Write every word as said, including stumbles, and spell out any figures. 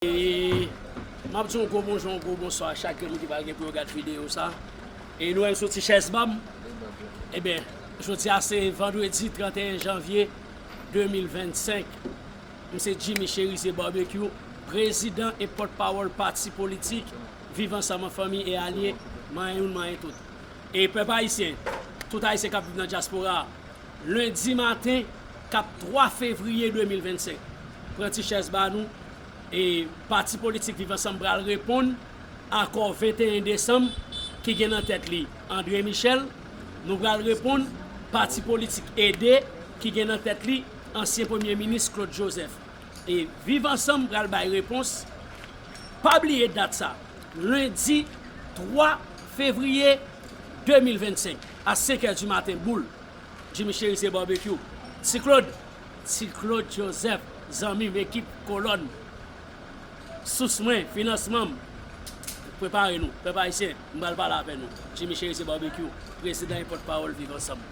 E m ap di yon gwo bonjou, yon gwo bonswa a chak grenn moun ki pral gen pou yo gad videyo sa. E nou wè m sou ti chèz pa m. Ebyen, jodi a se vandredi trannteyen janvye de mil vennsenk. M se Jimmy Cherizier Barbecue, prezidan e pòtpawòl pati politik Viv Ansanm an Fanmi e Alye, manyen youn, manyen tout. E pèp ayisyen, tout ayisyen k ap viv nan dyaspora a, lendi maten, k ap twa fevriye de mil vennsenk, pran ti chèz ba nou, e pati politik Viv Ansanm pral reponn akò venteyen desanm ki gen nan tèt li André Michel. Nou pral reponn pati politik EDE ki gen nan tèt li ansyen premye minis Claude Joseph. E Viv Ansanm pral bay repons. Pa bliye dat sa, lendi twa fevriye de mil vennsenk, a senk è di maten boul. Jimmy Cherizier Barbecue, Ti Claude, Ti Claude Joseph, zanmi m, ekip, kolòn, sous mwen, finansman m. Prepare nou, pèp ayisyen, m pral pale avè nou. Jimmy Cherizier Barbecue, prezidan e pòtpawòl Viv Ansanm.